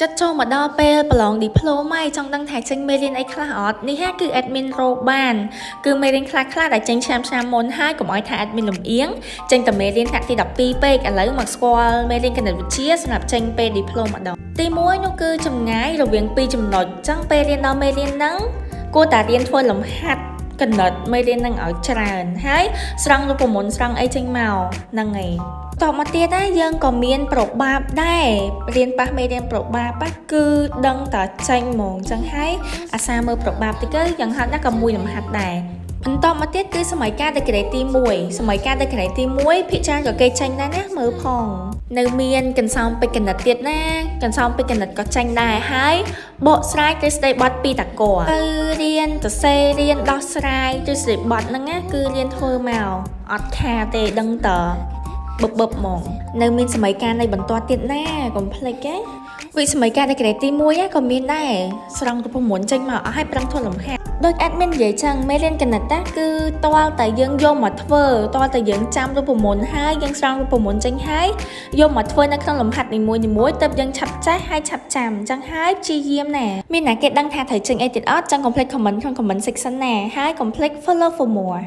ចិត្តចូលមកដល់ពេលប្រឡង diploma ហើយចង់ដឹងថាចេញមេរៀនអីខ្លះអត់នេះហាគឺ admin រកបានគឺមេរៀនខ្លះខ្លះដែលចេញឆ្នាំឆ្នាំមុនហើយកុំឲ្យថា admin លំអៀងចេញតែមេរៀនថ្នាក់ទី12ពេកឥឡូវមកស្គាល់មេរៀនគណិតវិទ្យាសម្រាប់ចេញពេល diploma ម្ដងទី1នោះគឺចម្ងាយរវាងពីរចំណុចអញ្ចឹងពេលរៀនដល់មេរៀនហ្នឹងគួរតែរៀនធ្វើលំហាត់គណិតមេរៀនហ្នឹងឲ្យច្រើនហើយស្រង់រូបមន្តស្រង់អីចេញមកហ្នឹងហើយតបមកទៀតដែរយើងក៏មានប្របាបដែររៀនប៉ះមេរៀនប្របាបគឺដឹងតែចេញហ្មងចឹងហើយអាសាមើលប្របាបតិចទៅយ៉ាងហោចណាស់ក៏មួយលំហាត់ដែរបន្តមកទៀតគឺសម័យកាលដេក្រេទី1សម័យកាលដេក្រេទី1ភាគច្រើនក៏គេចេញដែរណាមើលផងនៅមានកន្សោមពេជ្រកណិតទៀតណាកន្សោមពេជ្រកណិតក៏ចេញដែរហើយបកស្រាយទ្រឹស្ដីបទពីតាកទៅរៀនទៅសេរៀនដោះស្រាយទ្រឹស្ដីបទហ្នឹងណាគឺរៀនធ្វើមកអត់ខាទេដឹងតបឹបបឹបហ្មងនៅមានសម័យកាលនៃបន្ទាត់ទៀតណាកុំភ្លេចទេវិសម័យកាលនៃក្រេទី1ក៏មានដែរស្រង់រូបមន្តចេញមកអស់ឲ្យប្រឹងធ្វើលំហាត់ដូច admin និយាយចឹងមេរៀនគណិតណាគឺតលតែយើងយកមកធ្វើតលតែយើងចាំរូបមន្តហើយយើងស្រង់រូបមន្តចេញហើយយកមកធ្វើនៅក្នុងលំហាត់នីមួយៗទៅយើងឆាប់ចេះហើយឆាប់ចាំចឹងហើយព្យាយាមណាមានណាគេដឹងថាត្រូវចេញអីទៀតអត់ចឹងកុំភ្លេច comment ក្នុង comment section ណាហើយកុំភ្លេច follow for more.